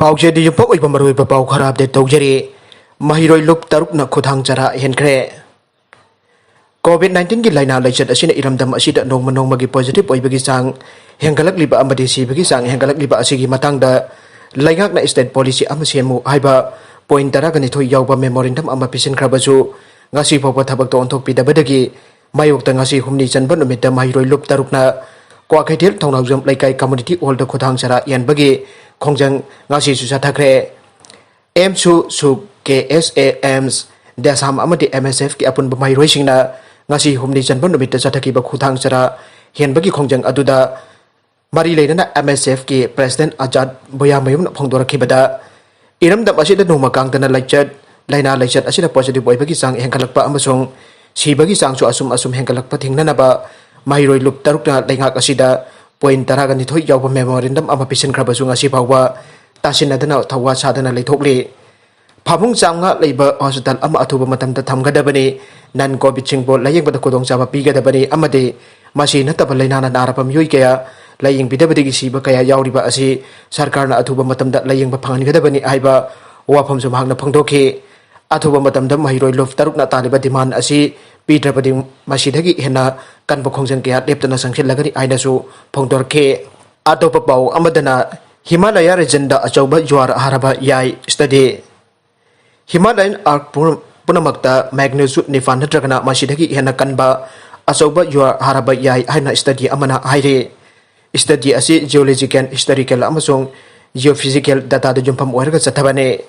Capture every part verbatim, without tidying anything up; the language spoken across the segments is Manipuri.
ꯄꯥꯎꯆꯦꯗꯤ ꯌꯨꯝꯐꯝ ꯑꯣꯏꯕ ꯃꯔꯨꯑꯣꯏꯕ ꯄꯥꯎ ꯈꯔ ꯑꯞꯗꯦꯠ ꯇꯧꯖꯔꯤ꯫ ꯃꯍꯩꯔꯣꯏ ꯂꯨꯞ ꯇꯔꯨꯛꯅ ꯈꯨꯊꯥꯡ ꯆꯔꯥ ꯍꯦꯟꯈ꯭ꯔꯦ꯫ ꯀꯣꯚꯤꯗ ꯅꯥꯏꯟꯇꯤꯟꯒꯤ ꯂꯥꯏꯅꯥ ꯂꯥꯏꯆꯠ ꯑꯁꯤꯅ ꯏꯔꯝꯗꯝ ꯑꯁꯤꯗ ꯅꯣꯡꯃ ꯅꯣꯡꯃꯒꯤ ꯄꯣꯖꯤꯇꯤꯚ ꯑꯣꯏꯕꯒꯤ ꯆꯥꯡ ꯍꯦꯟꯒꯠꯂꯛꯂꯤꯕ ꯑꯃꯗꯤ ꯁꯤꯕꯒꯤ ꯆꯥꯡ ꯍꯦꯟꯒꯠꯂꯛꯂꯤꯕ ꯑꯁꯤꯒꯤ ꯃꯇꯥꯡꯗ ꯂꯩꯉꯥꯛꯅ ꯁ꯭ꯇꯦꯠ ꯄꯣꯂꯤꯁꯤ ꯑꯃ ꯁꯦꯝꯃꯨ ꯍꯥꯏꯕ ꯄꯣꯏꯟꯠ ꯇꯔꯥꯒ ꯅꯤꯊꯣꯏ ꯌꯥꯎꯕ ꯃꯦꯃꯣꯔꯦꯟꯗꯝ ꯑꯃ ꯄꯤꯁꯤꯟꯈ꯭ꯔꯕꯁꯨ, ꯉꯁꯤ ꯐꯥꯎꯕ ꯊꯕꯛꯇ ꯑꯣꯟꯊꯣꯛꯄꯤꯗꯕꯗꯒꯤ ꯃꯥꯌꯣꯛꯇ ꯉꯁꯤ ꯍꯨꯝꯅꯤ ꯆꯟꯕ ꯅꯨꯃꯤꯠꯇ ꯃꯍꯩꯔꯣꯏ ꯂꯨꯞ ꯇꯔꯨꯛꯅ ꯀ꯭ꯋꯥꯀꯩꯊꯦꯜ ꯊꯧꯅꯥꯎꯖꯝ ꯂꯩꯀꯥꯏ ꯀꯝꯃꯨꯅꯤꯇꯤ ꯍꯣꯜꯗ ꯈꯨꯊꯥꯡ ꯆꯔꯥ ꯌꯦꯟꯕꯒꯤ ꯈꯣꯡꯖꯪ ꯉꯁꯤꯁꯨ ꯆꯠꯊꯈ꯭ꯔꯦ꯫ ꯑꯦꯝꯁꯨ ꯁꯨ, ꯀꯦ ꯑꯦꯁ ꯑꯦ ꯑꯦꯝꯁ, ꯗꯦꯁꯥꯝ ꯑꯃꯗꯤ ꯑꯦꯝ ꯑꯦꯁ ꯑꯦꯐꯀꯤ ꯑꯄꯨꯟꯕ ꯃꯍꯩꯔꯣꯏꯁꯤꯡꯅ ꯉꯁꯤ ꯍꯨꯝꯅꯤ ꯆꯟꯕ ꯅꯨꯃꯤꯠꯇ ꯆꯠꯊꯈꯤꯕ ꯈꯨꯊꯥꯡ ꯆꯔꯥ ꯍꯦꯟꯕꯒꯤ ꯈꯣꯡꯖꯪ ꯑꯗꯨꯗ ꯃꯔꯤ ꯂꯩꯅꯅ ꯑꯦꯝ ꯑꯦꯁ ꯑꯦꯐꯀꯤ ꯄ꯭ꯔꯦꯁꯤꯗꯦꯟꯠ ꯑꯖꯥꯗ ꯕꯣꯌꯥꯃꯌꯨꯝꯅ ꯐꯣꯡꯗꯣꯔꯛꯈꯤꯕꯗ, ꯏꯔꯝꯗꯝ ꯑꯁꯤꯗ ꯅꯣꯡꯃ ꯀꯥꯡꯗꯅ ꯂꯥꯏꯆꯠ, ꯂꯥꯏꯅꯥ ꯂꯥꯏꯆꯠ ꯑꯁꯤꯗ ꯄꯣꯖꯤꯇꯤꯚ ꯑꯣꯏꯕꯒꯤ ꯆꯥꯡ ꯍꯦꯟꯒꯠꯂꯛꯄ ꯑꯃꯁꯨꯡ ꯁꯤꯕꯒꯤ ꯆꯥꯡꯁꯨ ꯑꯁꯨꯝ ꯑꯁꯨꯝ ꯍꯦꯟꯒꯠꯂꯛꯄ ꯊꯤꯡꯅꯅꯕ ꯃꯍꯩꯔꯣꯏ ꯂꯨꯞ ꯇꯔꯨꯛꯅ ꯂꯩꯉꯥꯛ ꯑꯁꯤꯗ ꯄꯣꯏꯟꯠ ꯇꯔꯥꯒ ꯅꯤꯊꯣꯏ ꯌꯥꯎꯕ ꯃꯦꯃꯣꯔꯦꯟꯗꯝ ꯑꯃ ꯄꯤꯁꯤꯟꯈ꯭ꯔꯕꯁꯨ, ꯉꯁꯤ ꯐꯥꯎꯕ ꯇꯥꯁꯤꯟꯅꯗꯅ ꯊꯧꯋꯥ ꯁꯥꯗꯅ ꯂꯩꯊꯣꯛꯂꯤ꯫ ꯐꯃꯨꯡ ꯆꯥꯝꯃꯉꯥ ꯂꯩꯕ ꯍꯣꯁꯄꯤꯇꯥꯜ ꯑꯃ ꯑꯊꯨꯕ ꯃꯇꯝꯗ ꯊꯝꯒꯗꯕꯅꯤ, ꯅꯟ ꯀꯣꯚꯤꯗꯁꯤꯡꯕꯨ ꯂꯥꯌꯦꯡꯕꯗ ꯈꯨꯗꯣꯡꯆꯥꯕ ꯄꯤꯒꯗꯕꯅꯤ ꯑꯃꯗꯤ ꯃꯁꯤ ꯅꯠꯇꯕ ꯂꯥꯏꯅꯥꯅ ꯅꯥꯔꯕ ꯃꯤꯑꯣꯏ ꯀꯌꯥ ꯂꯥꯌꯦꯡꯕꯤꯗꯕꯗꯒꯤ ꯁꯤꯕ ꯀꯌꯥ ꯌꯥꯎꯔꯤꯕ ꯑꯁꯤ ꯁꯔꯀꯥꯔꯅ ꯑꯊꯨꯕ ꯃꯇꯝꯗ ꯂꯥꯌꯦꯡꯕ ꯐꯪꯍꯟꯒꯗꯕꯅꯤ ꯍꯥꯏꯕ ꯋꯥꯐꯝꯁꯨ ꯃꯍꯥꯛꯅ ꯐꯣꯡꯗꯣꯛꯈꯤ꯫ ꯑꯊꯨꯕ ꯃꯇꯝꯗ ꯃꯍꯩꯔꯣꯏ ꯂꯨꯞ ꯇꯔꯨꯛꯅ ꯇꯥꯜꯂꯤꯕ ꯗꯤꯃꯥꯟ ꯑꯁꯤ ꯄꯤꯗ꯭ꯔꯕꯗꯤ ꯃꯁꯤꯗꯒꯤ ꯍꯦꯟꯅ ꯀꯟꯕ ꯈꯣꯡꯖꯪ ꯀꯌꯥ ꯂꯦꯞꯇꯅ ꯆꯪꯁꯤꯜꯂꯒꯅꯤ ꯍꯥꯏꯅꯁꯨ ꯐꯣꯡꯗꯣꯔꯛꯈꯤ꯫ ꯑꯇꯣꯞꯄ ꯄꯥꯎ ꯑꯃꯗꯅ, ꯍꯤꯃꯥꯂꯌꯥ ꯔꯤꯖꯟꯗ ꯑꯆꯧꯕ ꯖ꯭ꯋꯥꯔ ꯍꯥꯔꯕ ꯌꯥꯏ ꯁ꯭ꯇꯗꯤ꯫ ꯍꯤꯃꯥꯂꯌꯟ ꯑꯥꯔꯛ ꯄꯨꯝ-, ꯄꯨꯝꯅꯃꯛꯇ ꯃꯦꯒꯅꯤꯆꯨꯗ ꯅꯤꯄꯥꯟ ꯅꯠꯇ꯭ꯔꯒꯅ ꯃꯁꯤꯗꯒꯤ ꯍꯦꯟꯅ ꯀꯟꯕ ꯑꯆꯧꯕ ꯖ꯭ꯋꯥꯔ ꯍꯥꯔꯕ ꯌꯥꯏ ꯍꯥꯏꯅ ꯁ꯭ꯇꯗꯤ ꯑꯃꯅ ꯍꯥꯏꯔꯤ꯫ ꯁ꯭ꯇꯗꯤ ꯑꯁꯤ ꯖꯤꯑꯣꯂꯣꯖꯤꯀꯦꯜ, ꯍꯤꯁꯇꯣꯔꯤꯀꯦꯜ ꯑꯃꯁꯨꯡ ꯖꯤꯑꯣꯐꯤꯖꯤꯀꯦꯜ ꯗꯇꯥꯗ ꯌꯨꯝꯐꯝ ꯑꯣꯏꯔꯒ ꯆꯠꯊꯕꯅꯤ꯫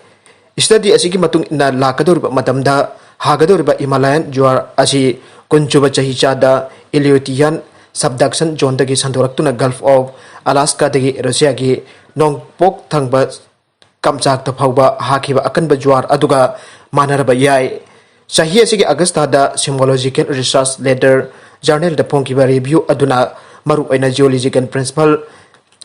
ꯁ꯭ꯇꯗꯤ ꯑꯁꯤꯒꯤ ꯃꯇꯨꯡ ꯏꯟꯅ, ꯂꯥꯛꯀꯗꯧꯔꯤꯕ ꯃꯇꯝꯗ ꯍꯥꯒꯗꯧꯔꯤꯕ ꯍꯤꯃꯥꯂꯌꯟ ꯖ꯭ꯋꯥꯔ ꯑꯁꯤ ꯀꯨꯟꯁꯨꯕ ꯆꯍꯤꯆꯥꯗ ꯏꯂꯤꯌꯨꯇꯤꯌꯥꯟ ꯁꯕꯗꯛꯁꯟ ꯖꯣꯟꯗꯒꯤ ꯁꯟꯗꯣꯔꯛꯇꯨꯅ ꯒꯜꯐ ꯑꯣꯐ ꯑꯂꯥꯁꯀꯥꯗꯒꯤ ꯔꯨꯁꯤꯌꯥꯒꯤ ꯅꯣꯡꯄꯣꯛ ꯊꯪꯕ ꯀꯝꯆꯥꯛꯇ ꯐꯥꯎꯕ ꯍꯥꯈꯤꯕ ꯑꯀꯟꯕ ꯖ꯭ꯋꯥꯔ ꯑꯗꯨꯒ ꯃꯥꯟꯅꯔꯕ ꯌꯥꯏ꯫ ꯆꯍꯤ ꯑꯁꯤꯒꯤ ꯑꯥꯒꯁ ꯊꯥꯗ ꯁꯤꯃꯣꯂꯣꯖꯤꯀꯦꯜ ꯔꯤꯁꯔꯆ ꯂꯦꯇꯔ ꯖꯔꯅꯦꯜꯗ ꯐꯣꯡꯈꯤꯕ ꯔꯤꯚ꯭ꯌꯨ ꯑꯗꯨꯅ ꯃꯔꯨꯑꯣꯏꯅ geological principle,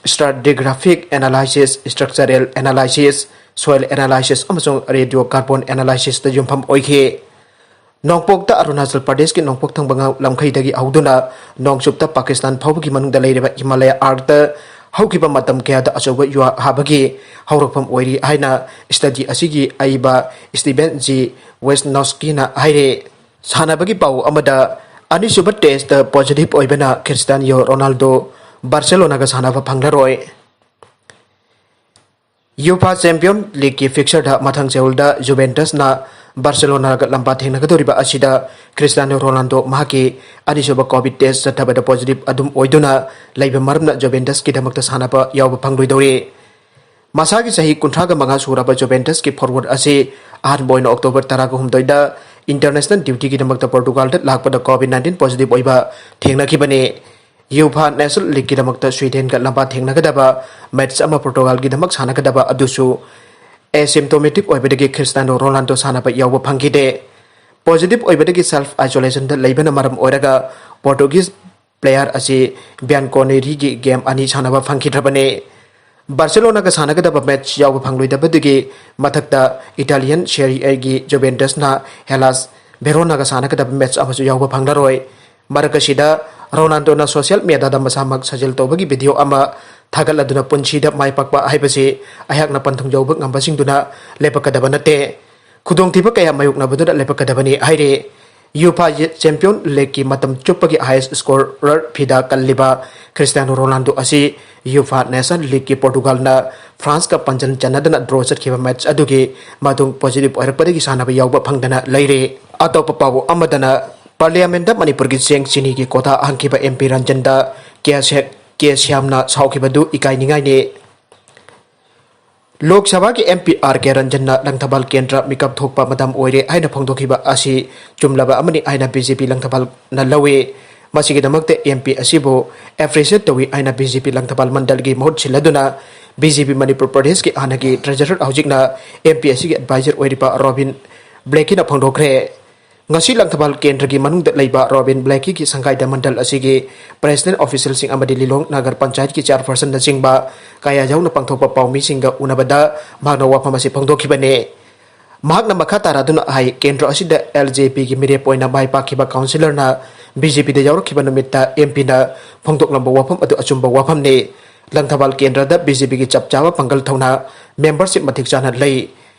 stratigraphic analysis, structural analysis, soil analysis ꯑꯃꯁꯨꯡ ꯔꯦꯗꯤꯑꯣ ꯀꯥꯔꯕꯣꯟ ꯑꯦꯅꯥꯂꯥꯏꯁꯤꯁꯇ ꯌꯨꯝꯐꯝ ꯑꯣꯏꯈꯤ꯫ ꯅꯣꯡꯄꯣꯛꯇ ꯑꯔꯨꯅꯥꯆꯜ ꯄ꯭ꯔꯗꯦꯁꯀꯤ ꯅꯣꯡꯄꯣꯛ ꯊꯪꯕ ꯉ-, ꯂꯝꯈꯩꯗꯒꯤ ꯍꯧꯗꯨꯅ ꯅꯣꯡꯆꯨꯞꯇ ꯄꯥꯀꯤꯁꯇꯥꯟ ꯐꯥꯎꯕꯒꯤ ꯃꯅꯨꯡꯗ ꯂꯩꯔꯤꯕ ꯍꯤꯃꯥꯂꯌꯥ ꯑꯥꯔꯛꯇ ꯍꯧꯈꯤꯕ ꯃꯇꯝ ꯀꯌꯥꯗ ꯑꯆꯧꯕ ꯌꯨꯍꯥ ꯍꯥꯕꯒꯤ ꯍꯧꯔꯛꯐꯝ ꯑꯣꯏꯔꯤ ꯍꯥꯏꯅ ꯁ꯭ꯇꯗꯤ ꯑꯁꯤꯒꯤ ꯑꯏꯕ ꯁ꯭ꯇꯤꯚꯦꯟ ꯖꯤ ꯋꯦꯁꯅꯣꯁꯀꯤꯅ ꯍꯥꯏꯔꯦ꯫ ꯁꯥꯟꯅꯕꯒꯤ ꯄꯥꯎ ꯑꯃꯗ, ꯑꯅꯤꯁꯨꯕ ꯇꯦꯁꯇ ꯄꯣꯖꯤꯇꯤꯚ ꯑꯣꯏꯕꯅ ꯈ꯭ꯔꯤꯁꯇꯤꯌꯥꯅꯣ ꯔꯣꯅꯥꯜꯗꯣ ꯕꯥꯔꯁꯦꯂꯣꯅꯥꯒ ꯁꯥꯟꯅꯕ ꯐꯪꯂꯔꯣꯏ꯫ ꯌꯨꯐꯥ ꯆꯦꯝꯄꯤꯌꯟ ꯂꯤꯒꯀꯤ ꯐꯤꯛꯁꯔꯗ ꯃꯊꯪ ꯆꯌꯣꯜꯗ ꯖꯨꯚꯦꯟꯇꯁꯅ ꯕꯥꯔꯁꯦꯂꯣꯅꯥꯒ ꯂꯝꯕꯥ ꯊꯦꯡꯅꯒꯗꯧꯔꯤꯕ ꯑꯁꯤꯗ ꯈ꯭ꯔꯤꯁꯇꯤꯌꯥꯅꯣ ꯔꯣꯅꯥꯜꯗꯣ ꯃꯍꯥꯛꯀꯤ ꯑꯅꯤꯁꯨꯕ ꯀꯣꯚꯤꯗ ꯇꯦꯁ ꯆꯠꯊꯕꯗ ꯄꯣꯖꯤꯇꯤꯚ ꯑꯗꯨꯝ ꯑꯣꯏꯗꯨꯅ ꯂꯩꯕ ꯃꯔꯝꯅ ꯖꯨꯚꯦꯟꯇꯁꯀꯤꯗꯃꯛꯇ ꯁꯥꯟꯅꯕ ꯌꯥꯎꯕ ꯐꯪꯂꯣꯏꯗꯧꯔꯤ꯫ ꯃꯁꯥꯒꯤ ꯆꯍꯤ ꯀꯨꯟꯊ꯭ꯔꯥꯒ ꯃꯉꯥ ꯁꯨꯔꯕ ꯖꯨꯚꯦꯟꯇꯁꯀꯤ ꯐꯣꯔꯋꯥꯔꯗ ꯑꯁꯤ ꯑꯍꯥꯟꯕ ꯑꯣꯏꯅ ꯑꯣꯛꯇꯣꯕꯔ ꯇꯔꯥꯒ ꯍꯨꯝꯗꯣꯏꯗ ꯏꯟꯇꯔꯅꯦꯁꯅꯦꯜ ꯗ꯭ꯌꯨꯇꯤꯒꯤꯗꯃꯛꯇ ꯄꯣꯔꯇꯨꯒꯥꯜꯗ ꯂꯥꯛꯄꯗ ꯀꯣꯚꯤꯗ ꯅꯥꯏꯟꯇꯤꯟ ꯄꯣꯖꯤꯇꯤꯚ ꯑꯣꯏꯕ ꯊꯦꯡꯅꯈꯤꯕꯅꯤ꯫ ꯌꯨꯐꯥ ꯅꯦꯁꯅꯦꯜ ꯂꯤꯒꯀꯤꯗꯃꯛꯇ ꯁ꯭ꯋꯤꯗꯦꯟꯒ ꯂꯝꯕꯥ ꯊꯦꯡꯅꯒꯗꯕ ꯃꯦꯆ ꯑꯃ ꯄꯣꯔꯇꯨꯒꯥꯜꯒꯤꯗꯃꯛ ꯁꯥꯟꯅꯒꯗꯕ ꯑꯗꯨꯁꯨ ꯑꯦꯁꯤꯝꯇꯣꯃꯦꯇꯤꯛ ꯑꯣꯏꯕꯗꯒꯤ ꯈ꯭ꯔꯤꯁꯇꯤꯌꯥꯅꯣ ꯔꯣꯅꯥꯜꯗꯣ ꯁꯥꯟꯅꯕ ꯌꯥꯎꯕ ꯐꯪꯈꯤꯗꯦ꯫ ꯄꯣꯖꯤꯇꯤꯚ ꯑꯣꯏꯕꯗꯒꯤ ꯁꯦꯜꯐ ꯑꯥꯏꯁꯣꯂꯦꯁꯟꯗ ꯂꯩꯕꯅ ꯃꯔꯝ ꯑꯣꯏꯔꯒ ꯄꯣꯔꯇꯨꯒꯤꯁ ꯄ꯭ꯂꯦꯌꯥꯔ ꯑꯁꯤ ꯕ꯭ꯌꯥꯟꯀꯣꯅꯦꯔꯤꯒꯤ ꯒꯦꯝ ꯑꯅꯤ ꯁꯥꯟꯅꯕ ꯐꯪꯈꯤꯗ꯭ꯔꯕꯅꯤ꯫ ꯕꯥꯔꯁꯦꯂꯣꯅꯥꯒ ꯁꯥꯟꯅꯒꯗꯕ ꯃꯦꯆ ꯌꯥꯎꯕ ꯐꯪꯂꯣꯏꯗꯕꯗꯨꯒꯤ ꯃꯊꯛꯇ ꯏꯇꯥꯂꯤꯌꯟ ꯁꯦꯔꯤ ꯑꯦꯒꯤ ꯖꯨꯚꯦꯟꯇꯁꯅ ꯍꯦꯂꯥꯁ ꯚꯦꯔꯣꯅꯥꯒ ꯁꯥꯟꯅꯒꯗꯕ ꯃꯦꯆ ꯑꯃꯁꯨ ꯌꯥꯎꯕ ꯐꯪꯂꯔꯣꯏ꯫ ꯃꯔꯛ ꯑꯁꯤꯗ ꯔꯣꯅꯥꯜꯗꯣꯅ ꯁꯣꯁꯤꯌꯦꯜ ꯃꯦꯗꯤꯌꯥꯗ ꯃꯁꯥꯃꯛ ꯁꯥꯖꯦꯜ ꯇꯧꯕꯒꯤ ꯚꯤꯗꯤꯑꯣ ꯑꯃ ꯊꯥꯒꯠꯂꯗꯨꯅ ꯄꯨꯟꯁꯤꯗ ꯃꯥꯏ ꯄꯥꯛꯄ ꯍꯥꯏꯕꯁꯤ ꯑꯩꯍꯥꯛꯅ ꯄꯟꯊꯨꯡ ꯌꯧꯕ ꯉꯝꯕꯁꯤꯡꯗꯨꯅ ꯂꯦꯞꯄꯛꯀꯗꯕ ꯅꯠꯇꯦ꯫ ꯈꯨꯗꯣꯡꯊꯤꯕ ꯀꯌꯥ ꯃꯥꯌꯣꯛꯅꯕꯗꯨꯅ ꯂꯦꯞꯄꯛꯀꯗꯕꯅꯤ ꯍꯥꯏꯔꯤ꯫ ꯌꯨꯐꯥ ꯆꯦꯝꯄꯤꯌꯟ ꯂꯤꯒꯀꯤ ꯃꯇꯝ ꯆꯨꯞꯄꯒꯤ ꯍꯥꯏꯌꯦꯁ ꯁ꯭ꯀꯣꯔꯔ ꯐꯤꯗꯥ ꯀꯜꯂꯤꯕ ꯈ꯭ꯔꯤꯁꯇꯤꯌꯥꯅꯣ ꯔꯣꯅꯥꯜꯗꯣ ꯑꯁꯤ ꯌꯨꯐꯥ ꯅꯦꯁꯟ ꯂꯤꯒꯀꯤ ꯄꯣꯔꯇꯨꯒꯥꯜꯅ ꯐ꯭ꯔꯥꯟꯁꯀ ꯄꯥꯟꯖꯟ ꯆꯟꯅꯗꯅ ꯗ꯭ꯔꯣ ꯆꯠꯈꯤꯕ ꯃꯦꯆ ꯑꯗꯨꯒꯤ ꯃꯇꯨꯡ ꯄꯣꯖꯤꯇꯤꯚ ꯑꯣꯏꯔꯛꯄꯗꯒꯤ ꯁꯥꯟꯅꯕ ꯌꯥꯎꯕ ꯐꯪꯗꯅ ꯂꯩꯔꯦ꯫ ꯑꯇꯣꯞꯄ ꯄꯥꯎ ꯑꯃꯗꯅ, ꯄꯥꯔꯂꯤꯌꯥꯃꯦꯟꯗ ꯃꯅꯤꯄꯨꯔꯒꯤ ꯆꯦꯡ ꯆꯤꯅꯤꯒꯤ ꯀꯣꯊꯥ ꯍꯪꯈꯤꯕ ꯑꯦꯝ ꯄꯤ ꯔꯟꯖꯟꯗ ꯀꯦ ꯁꯦ-, ꯀꯦ ꯁ꯭ꯌꯥꯝꯅ ꯁꯥꯎꯈꯤꯕꯗꯨ ꯏꯀꯥꯏꯅꯤꯡꯉꯥꯏꯅꯤ꯫ ꯂꯣꯛ ꯁꯚꯥꯒꯤ ꯑꯦꯝ ꯄꯤ ꯑꯥꯔ ꯀꯦ ꯔꯟꯖꯟꯅ ꯂꯪꯊꯕꯥꯜ ꯀꯦꯟꯗ꯭ꯔ ꯃꯤꯀꯞ ꯊꯣꯛꯄ ꯃꯇꯝ ꯑꯣꯏꯔꯦ ꯍꯥꯏꯅ ꯐꯣꯡꯗꯣꯛꯈꯤꯕ ꯑꯁꯤ ꯆꯨꯝꯂꯕ ꯑꯃꯅꯤ ꯍꯥꯏꯅ ꯕꯤ ꯖꯦ ꯄꯤ ꯂꯪꯊꯕꯥꯜꯅ ꯂꯧꯏ꯫ ꯃꯁꯤꯒꯤꯗꯃꯛꯇ ꯑꯦꯝ ꯄꯤ ꯑꯁꯤꯕꯨ ꯑꯦꯄ꯭ꯔꯤꯁꯤꯌꯦꯠ ꯇꯧꯏ ꯍꯥꯏꯅ ꯕꯤ ꯖꯦ ꯄꯤ ꯂꯪꯊꯕꯥꯜ ꯃꯟꯗꯜꯒꯤ ꯃꯍꯨꯠ ꯁꯤꯜꯂꯗꯨꯅ ꯕꯤ ꯖꯦ ꯄꯤ ꯃꯅꯤꯄꯨꯔ ꯄ꯭ꯔꯗꯦꯁꯀꯤ ꯍꯥꯟꯅꯒꯤ ꯇ꯭ꯔꯦꯖꯔꯔ, ꯍꯧꯖꯤꯛꯅ ꯑꯦꯝ ꯄꯤ ꯑꯁꯤꯒꯤ ꯑꯦꯗꯚꯥꯏꯖꯔ ꯑꯣꯏꯔꯤꯕ ꯔꯣꯕꯤꯟ ꯕ꯭ꯂꯦꯀꯤꯅ ꯐꯣꯡꯗꯣꯛꯈ꯭ꯔꯦ꯫ ꯉꯁꯤ ꯂꯪꯊꯕꯥꯜ ꯀꯦꯟꯗ꯭ꯔꯒꯤ ꯃꯅꯨꯡꯗ ꯂꯩꯕ ꯔꯣꯕꯤꯟ ꯕ꯭ꯂꯦꯀꯤꯒꯤ ꯁꯪꯒꯥꯏꯗ ꯃꯟꯗꯜ ꯑꯁꯤꯒꯤ ꯄ꯭ꯔꯦꯁꯤꯗꯦꯟ ꯑꯣꯐꯤꯁꯤꯌꯦꯜꯁꯤꯡ ꯑꯃꯗꯤ ꯂꯤꯂꯣꯡ ꯅꯒꯔ ꯄꯟꯆꯥꯌꯠꯀꯤ ꯆꯦꯌꯔꯄꯔꯁꯟꯅꯆꯤꯡꯕ ꯀꯌꯥ ꯌꯥꯎꯅ ꯄꯥꯡꯊꯣꯛꯄ ꯄꯥꯎꯃꯤꯁꯤꯡꯒ ꯎꯅꯕꯗ ꯃꯍꯥꯛꯅ ꯋꯥꯐꯝ ꯑꯁꯤ ꯐꯣꯡꯗꯣꯛꯈꯤꯕꯅꯤ꯫ ꯃꯍꯥꯛꯅ ꯃꯈꯥ ꯇꯥꯔꯗꯨꯅ ꯍꯥꯏ, ꯀꯦꯟꯗ꯭ꯔ ꯑꯁꯤꯗ ꯑꯦꯜ ꯖꯦ ꯄꯤꯒꯤ ꯃꯤꯔꯦꯞ ꯑꯣꯏꯅ ꯃꯥꯏ ꯄꯥꯛꯈꯤꯕ ꯀꯥꯎꯟꯁꯤꯂꯔꯅ ꯕꯤ ꯖꯦ ꯄꯤꯗ ꯌꯥꯎꯔꯛꯈꯤꯕ ꯅꯨꯃꯤꯠꯇ ꯑꯦꯝ ꯄꯤꯅ ꯐꯣꯡꯗꯣꯛꯂꯝꯕ ꯋꯥꯐꯝ ꯑꯗꯨ ꯑꯆꯨꯝꯕ ꯋꯥꯐꯝꯅꯤ꯫ ꯂꯪꯊꯕꯥꯜ ꯀꯦꯟꯗ꯭ꯔꯗ ꯕꯤ ꯖꯦ ꯄꯤꯒꯤ ꯆꯞ ꯆꯥꯕ ꯄꯥꯡꯒꯜ ꯊꯧꯅꯥ, membership ꯃꯇꯤꯛ ꯆꯥꯅ ꯂꯩ꯫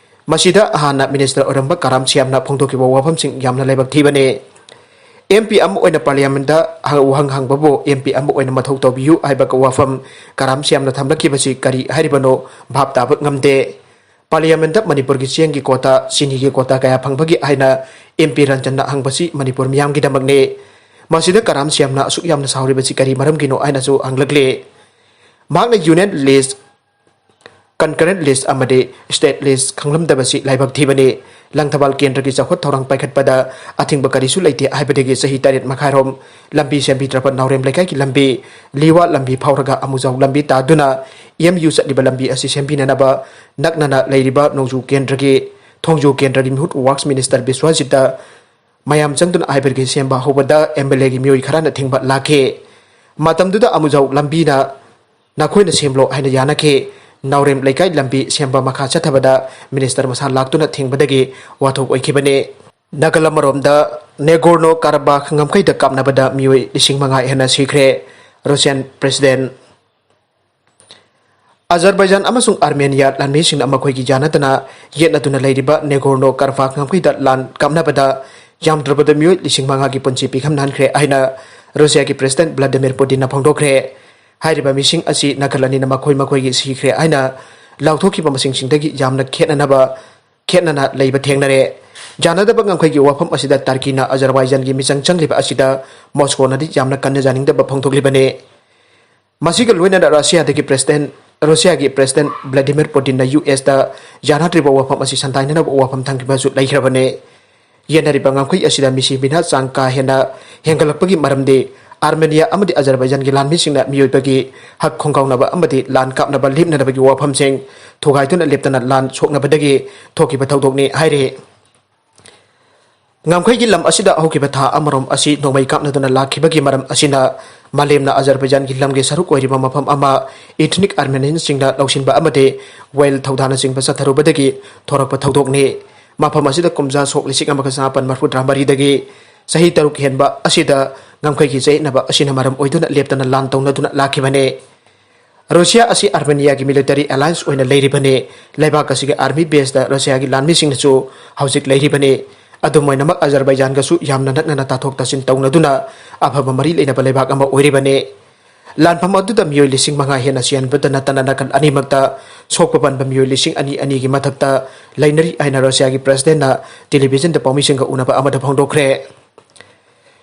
ꯃꯁꯤꯗ ꯍꯥꯟꯅ minister ꯑꯣꯏꯔꯝꯕ ꯀꯔꯥꯝ ꯁ꯭ꯌꯥꯝꯅ ꯐꯣꯡꯗꯣꯛꯈꯤꯕ ꯋꯥꯐꯝꯁꯤꯡ ꯌꯥꯝꯅ ꯂꯥꯏꯕꯛ ꯊꯤꯕꯅꯤ꯫ M P ꯑꯃ ꯑꯣꯏꯅ parliamentꯗ ꯍ-, ꯋꯥꯍꯪ ꯍꯪꯕꯕꯨ M P ꯑꯃ ꯑꯣꯏꯅ ꯃꯊꯧ ꯇꯧꯕꯤꯌꯨ ꯍꯥꯏꯕ ꯋꯥꯐꯝ ꯀꯔꯥꯝ ꯁ꯭ꯌꯥꯝꯅ ꯊꯝꯂꯛꯈꯤꯕꯁꯤ ꯀꯔꯤ ꯍꯥꯏꯔꯤꯕꯅꯣ? ꯚꯥꯞ ꯇꯥꯕ ꯉꯝꯗꯦ꯫ Parliamentꯗ ꯃꯅꯤꯄꯨꯔꯒꯤ ꯆꯦꯡꯒꯤ quota, ꯆꯤꯅꯤꯒꯤ quota ꯀꯌꯥ ꯐꯪꯕꯒꯦ ꯍꯥꯏꯅ M P ꯔꯟꯖꯟꯅ ꯍꯪꯕꯁꯤ ꯃꯅꯤꯄꯨꯔ ꯃꯤꯌꯥꯝꯒꯤꯗꯃꯛꯅꯤ꯫ ꯃꯁꯤꯗ ꯀꯔꯥꯝ ꯁ꯭ꯌꯥꯝꯅ ꯑꯁꯨꯛ ꯌꯥꯝꯅ ꯁꯥꯎꯔꯤꯕꯁꯤ ꯀꯔꯤ ꯃꯔꯝꯒꯤꯅꯣ ꯍꯥꯏꯅꯁꯨ ꯍꯪꯂꯛꯂꯤ꯫ ꯃꯍꯥꯛꯅ union list, concurrent list ꯑꯃꯗꯤ state list ꯈꯪꯂꯝꯗꯕꯁꯤ ꯂꯥꯏꯕꯛ ꯊꯤꯕꯅꯤ꯫ ꯂꯪꯊꯕꯥꯜ ꯀꯦꯟꯗ꯭ꯔꯒꯤ ꯆꯥꯎꯈꯠ ꯊꯧꯔꯥꯡ ꯄꯥꯏꯈꯠꯄꯗ ꯑꯊꯤꯡꯕ ꯀꯔꯤꯁꯨ ꯂꯩꯇꯦ ꯍꯥꯏꯕꯗꯒꯤ ꯆꯍꯤ ꯇꯔꯦꯠ ꯃꯈꯥꯏꯔꯣꯝ ꯂꯝꯕꯤ ꯁꯦꯝꯕꯤꯗ꯭ꯔꯕ ꯅꯥꯎꯔꯦꯝ ꯂꯩꯀꯥꯏꯒꯤ ꯂꯝꯕꯤ, ꯂꯤꯋꯥ ꯂꯝꯕꯤ ꯐꯥꯎꯔꯒ ꯑꯃꯨꯖꯥꯎ ꯂꯝꯕꯤ ꯇꯥꯗꯨꯅ M U ꯆꯠꯂꯤꯕ ꯂꯝꯕꯤ ꯑꯁꯤ ꯁꯦꯝꯕꯤꯅꯅꯕ ꯅꯛꯅꯅ ꯂꯩꯔꯤꯕ ꯅꯣꯡꯖꯨ ꯀꯦꯟꯗ꯭ꯔꯒꯤ, ꯊꯣꯡꯖꯨ ꯀꯦꯟꯗ꯭ꯔꯒꯤ ꯃꯤꯍꯨꯠ works minister ꯕꯤꯁ꯭ꯋꯖꯤꯠꯇ ꯃꯌꯥꯝ ꯆꯪꯗꯨꯅ ꯍꯥꯏꯕꯔꯒꯤ ꯁꯦꯝꯕ ꯍꯧꯕꯗ M L Aꯒꯤ ꯃꯤꯑꯣꯏ ꯈꯔꯅ ꯊꯤꯡꯕ ꯂꯥꯛꯈꯤ꯫ ꯃꯇꯝꯗꯨꯗ ꯑꯃꯨꯖꯥꯎ ꯂꯝꯕꯤꯅ ꯅꯈꯣꯏꯅ ꯁꯦꯝꯂꯣ ꯍꯥꯏꯅ ꯌꯥꯅꯈꯤ꯫ ꯅꯥꯎꯔꯦꯝ ꯂꯩꯀꯥꯏ ꯂꯝꯕꯤ ꯁꯦꯝꯕ ꯃꯈꯥ ꯆꯠꯊꯕꯗ minister ꯃꯁꯥ ꯂꯥꯛꯇꯨꯅ ꯊꯤꯡꯕꯗꯒꯤ ꯋꯥꯊꯣꯛ ꯑꯣꯏꯈꯤꯕꯅꯤ꯫ ꯅꯥꯒꯜ ꯑꯃꯔꯣꯝꯗ ꯅꯦꯒꯣꯔꯅꯣ ꯀꯥꯔꯥꯕꯥꯈ ꯉꯝꯈꯩꯗ ꯀꯥꯞꯅꯕꯗ ꯃꯤꯑꯣꯏ ꯂꯤꯁꯤꯡ ꯃꯉꯥ ꯍꯦꯟꯅ ꯁꯤꯈ꯭ꯔꯦ꯫ Russian President꯫ ꯑꯖꯔꯕꯥꯏꯖꯥꯟ ꯑꯃꯁꯨꯡ ꯑꯥꯔꯃꯦꯅꯤꯌꯥ ꯂꯥꯟꯃꯤꯁꯤꯡꯅ ꯃꯈꯣꯏꯒꯤ ꯌꯥꯅꯗꯅ ꯌꯦꯠꯅꯗꯨꯅ ꯂꯩꯔꯤꯕ ꯅꯦꯒꯣꯔꯅꯣ ꯀꯥꯔꯥꯕꯥꯈ ꯉꯝꯈꯩꯗ ꯂꯥꯟ ꯀꯥꯞꯅꯕꯗ ꯌꯥꯝꯗ꯭ꯔꯕꯗ ꯃꯤꯑꯣꯏ ꯂꯤꯁꯤꯡ ꯃꯉꯥꯒꯤ ꯄꯨꯟꯁꯤ ꯄꯤꯈꯝ ꯅꯍꯟꯈ꯭ꯔꯦ ꯍꯥꯏꯅ ꯔꯨꯁꯤꯌꯥꯒꯤ President Vladimir Putinꯅ ꯐꯣꯡꯗꯣꯛꯈ꯭ꯔꯦ꯫ ꯍꯥꯏꯔꯤꯕ ꯃꯤꯁꯤꯡ ꯑꯁꯤ ꯅꯥꯀꯜ ꯑꯅꯤꯅ ꯃꯈꯣꯏ ꯃꯈꯣꯏꯒꯤ ꯁꯤꯈ꯭ꯔꯦ ꯍꯥꯏꯅ ꯂꯥꯎꯊꯣꯛꯈꯤꯕ ꯃꯁꯤꯡꯁꯤꯡꯗꯒꯤ ꯌꯥꯝꯅ ꯈꯦꯠꯅꯅꯕ, ꯈꯦꯠꯅꯅ ꯂꯩꯕ ꯊꯦꯡꯅꯔꯦ꯫ ꯌꯥꯅꯗꯕ ꯉꯝꯈꯩꯒꯤ ꯋꯥꯐꯝ ꯑꯁꯤꯗ ꯇꯔꯀꯤꯅ ꯑꯖꯔꯕꯥꯏꯖꯥꯟꯒꯤ ꯃꯤꯆꯪ ꯆꯪꯂꯤꯕ ꯑꯁꯤꯗ ꯃꯣꯁꯀꯣꯅꯗꯤ ꯌꯥꯝꯅ ꯀꯟꯅ ꯌꯥꯅꯤꯡꯗꯕ ꯐꯣꯡꯗꯣꯛꯂꯤꯕꯅꯤ꯫ ꯃꯁꯤꯒ ꯂꯣꯏꯅꯅ ꯔꯁꯤꯌꯥꯗꯒꯤ President, ꯔꯁꯤꯌꯥꯒꯤ President Vladimir Putinꯅ U S ꯇ ꯌꯥꯅꯗ꯭ꯔꯤꯕ ꯋꯥꯐꯝ ꯑꯁꯤ ꯁꯟꯗꯥꯏꯅꯅꯕ ꯋꯥꯐꯝ ꯊꯝꯈꯤꯕꯁꯨ ꯂꯩꯈ꯭ꯔꯕꯅꯤ꯫ ꯌꯦꯠꯅꯔꯤꯕ ꯉꯝꯈꯩ ꯑꯁꯤꯗ ꯃꯤꯁꯤ ꯃꯤꯅꯥ ꯆꯥꯡ ꯀꯥ ꯍꯦꯟꯅ ꯍꯦꯟꯒꯠꯂꯛꯄꯒꯤ ꯃꯔꯝꯗꯤ ꯑꯥꯔꯃꯦꯅꯤꯌꯥ ꯑꯃꯗꯤ ꯑꯖꯔꯕꯥꯏꯖꯥꯟꯒꯤ ꯂꯥꯟꯃꯤꯁꯤꯡꯅ ꯃꯤꯑꯣꯏꯕꯒꯤ ꯍꯛ ꯈꯣꯡꯒꯥꯎꯅꯕ ꯑꯃꯗꯤ ꯂꯥꯟ ꯀꯥꯞꯅꯕ ꯂꯦꯞꯅꯅꯕꯒꯤ ꯋꯥꯐꯝꯁꯤꯡ ꯊꯨꯒꯥꯏꯗꯨꯅ ꯂꯦꯞꯇꯅ ꯂꯥꯟ ꯁꯣꯛꯅꯕꯗꯒꯤ ꯊꯣꯛꯈꯤꯕ ꯊꯧꯗꯣꯛꯅꯤ ꯍꯥꯏꯔꯤ꯫ ꯉꯝꯈꯩꯒꯤ ꯂꯝ ꯑꯁꯤꯗ ꯍꯧꯈꯤꯕ ꯊꯥ ꯑꯃꯔꯣꯝ ꯑꯁꯤ ꯅꯣꯡꯃꯩ ꯀꯥꯞꯅꯗꯨꯅ ꯂꯥꯛꯈꯤꯕꯒꯤ ꯃꯔꯝ ꯑꯁꯤꯅ ꯃꯥꯂꯦꯝꯅ ꯑꯖꯔꯕꯥꯏꯖꯥꯟꯒꯤ ꯂꯝꯒꯤ ꯁꯔꯨꯛ ꯑꯣꯏꯔꯤꯕ ꯃꯐꯝ ꯑꯃ ethnic Armenianꯁꯤꯡꯅ ꯂꯧꯁꯤꯟꯕ ꯑꯃꯗꯤ oil ꯊꯧꯗꯥꯅꯆꯤꯡꯕ ꯆꯠꯊꯔꯨꯕꯗꯒꯤ ꯊꯣꯔꯛꯄ ꯊꯧꯗꯣꯛꯅꯤ꯫ ꯃꯐꯝ ꯑꯁꯤꯗ ꯀꯨꯝꯖꯥ ꯁꯣꯛ ꯂꯤꯁꯤꯡ ꯑꯃꯒ ꯆꯃꯥꯄꯟ ꯃꯔꯤꯐꯨꯇꯔꯥ ꯃꯔꯤꯗꯒꯤ ꯆꯍꯤ ꯇꯔꯨꯛ ꯍꯦꯟꯕ ꯑꯁꯤꯗ ꯉꯝꯈꯩꯒꯤ ꯆꯌꯦꯠꯅꯕ ꯑꯁꯤꯅ ꯃꯔꯝ ꯑꯣꯏꯗꯨꯅ ꯂꯦꯞꯇꯅ ꯂꯥꯟ ꯇꯧꯅꯗꯨꯅ ꯂꯥꯛꯈꯤꯕꯅꯤ꯫ ꯔꯨꯁꯤꯌꯥ ꯑꯁꯤ ꯑꯥꯔꯃꯦꯅꯤꯌꯥꯒꯤ ꯃꯤꯂꯤꯇꯔꯤ ꯑꯦꯂꯥꯏꯟꯁ ꯑꯣꯏꯅ ꯂꯩꯔꯤꯕꯅꯤ꯫ ꯂꯩꯕꯥꯛ ꯑꯁꯤꯒꯤ ꯑꯥꯔꯃꯤ ꯕꯦꯁꯇ ꯔꯨꯁꯤꯌꯥꯒꯤ ꯂꯥꯟꯃꯤꯁꯤꯡꯅꯁꯨ ꯍꯧꯖꯤꯛ ꯂꯩꯔꯤꯕꯅꯤ꯫ ꯑꯗꯨꯝ ꯑꯣꯏꯅꯃꯛ, ꯑꯖꯔꯕꯥꯏꯖꯥꯟꯒꯁꯨ ꯌꯥꯝꯅ ꯅꯛꯅꯅ ꯇꯥꯊꯣꯛ ꯇꯥꯁꯤꯟ ꯇꯧꯅꯗꯨꯅ ꯑꯐꯕ ꯃꯔꯤ ꯂꯩꯅꯕ ꯂꯩꯕꯥꯛ ꯑꯃ ꯑꯣꯏꯔꯤꯕꯅꯤ꯫ ꯂꯥꯟꯐꯝ ꯑꯗꯨꯗ ꯃꯤꯑꯣꯏ ꯂꯤꯁꯤꯡ ꯃꯉꯥ ꯍꯦꯟꯅ ꯁꯤꯍꯟꯕꯇ ꯅꯠꯇꯅ, ꯅꯥꯀꯜ ꯑꯅꯤꯃꯛꯇ ꯁꯣꯛꯄ ꯄꯟꯕ ꯃꯤꯑꯣꯏ ꯂꯤꯁꯤꯡ ꯑꯅꯤ ꯑꯅꯤꯒꯤ ꯃꯊꯛꯇ ꯂꯩꯅꯔꯤ ꯍꯥꯏꯅ ꯔꯨꯁꯤꯌꯥꯒꯤ ꯄ꯭ꯔꯦꯁꯤꯗꯦꯟꯠꯅ ꯇꯦꯂꯤꯚꯤꯖꯟꯗ ꯄꯥꯎꯃꯤꯁꯤꯡꯒ ꯎꯅꯕ ꯑꯃꯗ ꯐꯣꯡꯗꯣꯛꯈ꯭ꯔꯦ꯫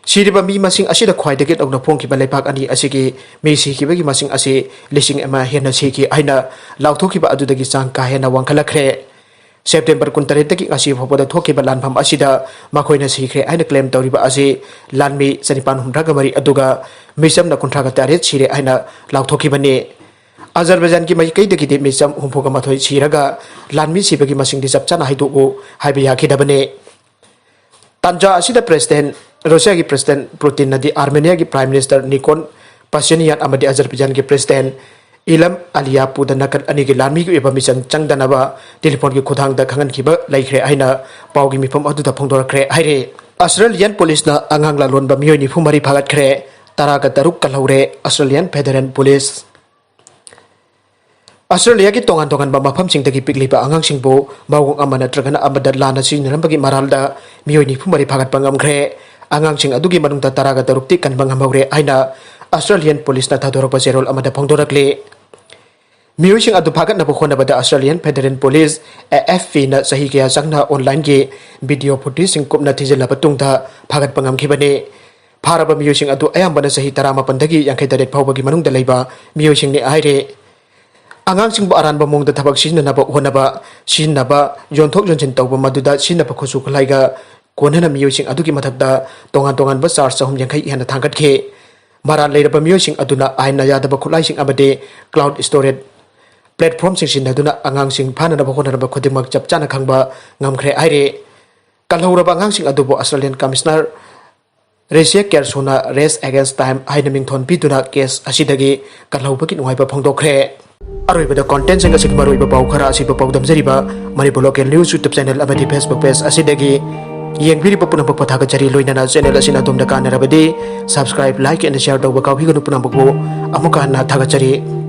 ꯁꯤꯔꯤꯕ ꯃꯤ ꯃꯁꯤꯡ ꯑꯁꯤꯗ ꯈ꯭ꯋꯥꯏꯗꯒꯤ ꯅꯧꯅ ꯐꯣꯡꯈꯤꯕ ꯂꯩꯕꯥꯛ ꯑꯅꯤ ꯑꯁꯤꯒꯤ ꯃꯤ ꯁꯤꯈꯤꯕꯒꯤ ꯃꯁꯤꯡ ꯑꯁꯤ ꯂꯤꯁꯤꯡ ꯑꯃ ꯍꯦꯟꯅ ꯁꯤꯈꯤ ꯍꯥꯏꯅ ꯂꯥꯎꯊꯣꯛꯈꯤꯕ ꯑꯗꯨꯗꯒꯤ ꯆꯥꯡ ꯀꯥ ꯍꯦꯟꯅ ꯋꯥꯡꯈꯠꯂꯛꯈ꯭ꯔꯦ꯫ ꯁꯦꯞꯇꯦꯝꯕꯔ ꯀꯨꯟꯇꯔꯦꯠꯇꯒꯤ ꯉꯁꯤ ꯐꯥꯎꯕꯗ ꯊꯣꯛꯈꯤꯕ ꯂꯥꯟꯐꯝ ꯑꯁꯤꯗ ꯃꯈꯣꯏꯅ ꯁꯤꯈ꯭ꯔꯦ ꯍꯥꯏꯅ ꯀ꯭ꯂꯦꯝ ꯇꯧꯔꯤꯕ ꯑꯁꯤ ꯂꯥꯟꯃꯤ ꯆꯅꯤꯄꯥꯟ ꯍꯨꯝꯗ꯭ꯔꯥꯒ ꯃꯔꯤ ꯑꯗꯨꯒ ꯃꯤꯆꯝꯅ ꯀꯨꯟꯊ꯭ꯔꯥꯒ ꯇꯔꯦꯠ ꯁꯤꯔꯦ ꯍꯥꯏꯅ ꯂꯥꯎꯊꯣꯛꯈꯤꯕꯅꯤ꯫ ꯑꯖꯔꯕꯥꯏꯖꯥꯟꯒꯤ ꯃꯥꯏꯀꯩꯗꯒꯤꯗꯤ ꯃꯤꯆꯝ ꯍꯨꯝꯐꯨꯒ ꯃꯥꯊꯣꯏ ꯁꯤꯔꯒ ꯂꯥꯟꯃꯤ ꯁꯤꯕꯒꯤ ꯃꯁꯤꯡꯗꯤ ꯆꯞ ꯆꯥꯅ ꯍꯥꯏꯗꯣꯛꯎ ꯍꯥꯏꯕ ꯌꯥꯈꯤꯗꯕꯅꯤ꯫ ꯇꯥꯟꯖꯥ ꯑꯁꯤꯗ ꯄ꯭ꯔꯦꯁꯤꯗꯦꯟꯠ, ꯔꯨꯁꯤꯌꯥꯒꯤ ꯄ꯭ꯔꯦꯁꯤꯗꯦꯟꯠ ꯄꯨꯇꯤꯟꯅꯗꯤ ꯑꯥꯔꯃꯦꯅꯤꯌꯥꯒꯤ ꯄ꯭ꯔꯥꯏꯝ ꯃꯤꯅꯤꯁꯇꯔ ꯅꯤꯀꯣꯟ ꯄꯥꯁꯤꯅꯤꯌꯥꯟ ꯑꯃꯗꯤ ꯑꯖꯔꯕꯥꯏꯖꯥꯟꯒꯤ ꯄ꯭ꯔꯦꯁꯤꯗꯦꯟꯠ ꯏꯂꯝ ꯑꯂꯤꯌꯥꯄꯨꯗ ꯅꯥꯀꯜ ꯑꯅꯤꯒꯤ ꯂꯥꯟꯃꯤꯒꯤ ꯑꯣꯏꯕ ꯃꯤꯆꯪ ꯆꯪꯗꯅꯕ ꯇꯦꯂꯤꯐꯣꯟꯒꯤ ꯈꯨꯠꯊꯥꯡꯗ ꯈꯪꯍꯟꯈꯤꯕ ꯂꯩꯈ꯭ꯔꯦ ꯍꯥꯏꯅ ꯄꯥꯎꯒꯤ ꯃꯤꯐꯝ ꯑꯗꯨꯗ ꯐꯣꯡꯗꯣꯔꯛꯈ꯭ꯔꯦ ꯍꯥꯏꯔꯤ꯫ ꯑꯁꯇ꯭ꯔꯦꯂꯤꯌꯥꯟ ꯄꯨꯂꯤꯁꯅ ꯑꯉꯥꯡ ꯂꯥꯂꯣꯟꯕ ꯃꯤꯑꯣꯏ ꯅꯤꯐꯨ ꯃꯔꯤ ꯐꯥꯒꯠꯈ꯭ꯔꯦ, ꯇꯔꯥꯒ ꯇꯔꯨꯛ ꯀꯜꯍꯧꯔꯦ꯫ ꯑꯁꯇ꯭ꯔꯦꯂꯤꯌꯥꯟ ꯐꯦꯗꯔꯦꯜ ꯄꯨꯂꯤꯁ꯫ ꯑꯁꯇ꯭ꯔꯦꯂꯤꯌꯥꯒꯤ ꯇꯣꯉꯥꯟ ꯇꯣꯉꯥꯟꯕ ꯃꯐꯝꯁꯤꯡꯗꯒꯤ ꯄꯤꯛꯂꯤꯕ ꯑꯉꯥꯡꯁꯤꯡꯕꯨ ꯃꯑꯣꯡ ꯑꯃ ꯅꯠꯇ꯭ꯔꯒꯅ ꯑꯃꯗ ꯂꯥꯟꯅ ꯁꯤꯖꯤꯟꯅꯔꯝꯕꯒꯤ ꯃꯔꯥꯜꯗ ꯃꯤꯑꯣꯏ ꯅꯤꯐꯨ ꯃꯔꯤ ꯐꯥꯒꯠꯄ ꯉꯝꯈ꯭ꯔꯦ꯫ ꯑꯉꯥꯡꯁꯤꯡ ꯑꯗꯨꯒꯤ ꯃꯅꯨꯡꯗ ꯇꯔꯥꯒ ꯇꯔꯨꯛꯇꯤ ꯀꯟꯕ ꯉꯝꯍꯧꯔꯦ ꯍꯥꯏꯅ ꯑꯁꯇ꯭ꯔꯦꯂꯤꯌꯥꯟ ꯄꯨꯂꯤꯁꯅ ꯊꯥꯗꯣꯔꯛꯄ ꯆꯦꯔꯣꯜ ꯑꯃꯗ ꯐꯣꯡꯗꯣꯔꯛꯂꯤ꯫ ꯃꯤꯑꯣꯏꯁꯤꯡ ꯑꯗꯨ ꯐꯥꯒꯠꯅꯕ ꯍꯣꯠꯅꯕꯗ ꯑꯁꯇ꯭ꯔꯦꯂꯤꯌꯥꯟ ꯐꯦꯗꯔꯦꯜ ꯄꯨꯂꯤꯁ, AFP, ꯅ ꯆꯍꯤ ꯀꯌꯥ ꯆꯪꯅ ꯑꯣꯟꯂꯥꯏꯟꯒꯤ ꯚꯤꯗꯤꯑꯣ ꯐꯨꯇꯦꯖꯁꯤꯡ ꯀꯨꯞꯅ ꯊꯤꯖꯤꯜꯂꯕ ꯇꯨꯡꯗ ꯐꯥꯒꯠꯄ ꯉꯝꯈꯤꯕꯅꯤ꯫ ꯐꯥꯔꯕ ꯃꯤꯑꯣꯏꯁꯤꯡ ꯑꯗꯨ ꯑꯌꯥꯝꯕꯅ ꯆꯍꯤ ꯇꯔꯥꯃꯥꯄꯟꯗꯒꯤ ꯌꯥꯡꯈꯩ ꯇꯔꯦꯠ ꯐꯥꯎꯕꯒꯤ ꯃꯅꯨꯡꯗ ꯂꯩꯕ ꯃꯤꯑꯣꯏꯁꯤꯡꯅꯤ ꯍꯥꯏꯔꯤ꯫ ꯑꯉꯥꯡꯁꯤꯡꯕꯨ ꯑꯔꯥꯟꯕ ꯃꯑꯣꯡꯗ ꯊꯕꯛ ꯁꯤꯖꯤꯟꯅꯅꯕ ꯍꯣꯠꯅꯕ, ꯁꯤꯖꯤꯟꯅꯕ, ꯌꯣꯟꯊꯣꯛ ꯌꯣꯟꯁꯤꯟ ꯇꯧꯕ, ꯃꯗꯨꯗ ꯁꯤꯖꯤꯟꯅꯕ ꯈꯨꯠꯁꯨ ꯈꯨꯠꯂꯥꯏꯒ ꯀꯣꯟꯅꯅ ꯃꯤꯑꯣꯏꯁꯤꯡ ꯑꯗꯨꯒꯤ ꯃꯊꯛꯇ ꯇꯣꯉꯥꯟ ꯇꯣꯉꯥꯟꯕ ꯆꯥꯔꯖ ꯆꯍꯨꯝ ꯌꯥꯡꯈꯩ ꯍꯦꯟꯅ ꯊꯥꯡꯒꯠꯈꯤ꯫ ꯃꯔꯥꯜ ꯂꯩꯔꯕ ꯃꯤꯑꯣꯏꯁꯤꯡ ꯑꯗꯨꯅ ꯑꯥꯏꯟꯅ ꯌꯥꯗꯕ ꯈꯨꯠꯂꯥꯏꯁꯤꯡ ꯑꯃꯗꯤ ꯀ꯭ꯂꯥꯎꯗ ꯁ꯭ꯇꯣꯔꯦꯖ ꯄ꯭ꯂꯦꯠꯐꯣꯝꯁꯤꯡ ꯁꯤꯖꯤꯟꯅꯗꯨꯅ ꯑꯉꯥꯡꯁꯤꯡ ꯐꯥꯅꯅꯕ ꯍꯣꯠꯅꯔꯝꯕ ꯈꯨꯗꯤꯡꯃꯛ ꯆꯞ ꯆꯥꯅ ꯈꯪꯕ ꯉꯝꯈ꯭ꯔꯦ ꯍꯥꯏꯔꯤ꯫ ꯀꯜꯍꯧꯔꯕ ꯑꯉꯥꯡꯁꯤꯡ ꯑꯗꯨꯕꯨ ꯑꯁꯇ꯭ꯔꯦꯂꯤꯌꯥꯟ ꯀꯃꯤꯁꯅꯔ ꯔꯦꯁꯤꯌꯥ ꯀꯦꯔꯁꯣꯅ Race Against Time ꯍꯥꯏꯅ ꯃꯤꯡꯊꯣꯟ ꯄꯤꯗꯨꯅ ꯀꯦꯁ ꯑꯁꯤꯗꯒꯤ ꯀꯜꯍꯧꯕꯒꯤ ꯅꯨꯡꯉꯥꯏꯕ ꯐꯣꯡꯗꯣꯛꯈ꯭ꯔꯦ꯫ ꯑꯔꯣꯏꯕꯗ ꯀꯣꯟꯇꯦꯟꯁꯤꯡ ꯑꯁꯤꯒꯤ ꯃꯔꯨꯑꯣꯏꯕ ꯄꯥꯎ ꯈꯔ ꯑꯁꯤꯕꯨ ꯄꯥꯎꯗꯝꯖꯔꯤꯕ Manipur local news YouTube channel ꯑꯃꯗꯤ Facebook ꯄꯦꯖ ꯑꯁꯤꯗꯒꯤ ꯌꯦꯡꯕꯤꯔꯤꯕ ꯄꯨꯝꯅꯃꯛꯄꯨ ꯊꯥꯒꯠꯆꯔꯤ꯫ ꯂꯣꯏꯅꯅ ꯆꯦꯅꯦꯜ ꯑꯁꯤꯅ ꯑꯗꯣꯝꯗ ꯀꯥꯟꯅꯔꯕꯗꯤ subscribe, like and share ꯇꯧꯕ ꯀꯥꯎꯕꯤꯒꯅꯨ꯫ ꯄꯨꯝꯅꯃꯛꯄꯨ ꯑꯃꯨꯛꯀ ꯍꯟꯅ ꯊꯥꯒꯠꯆꯔꯤ꯫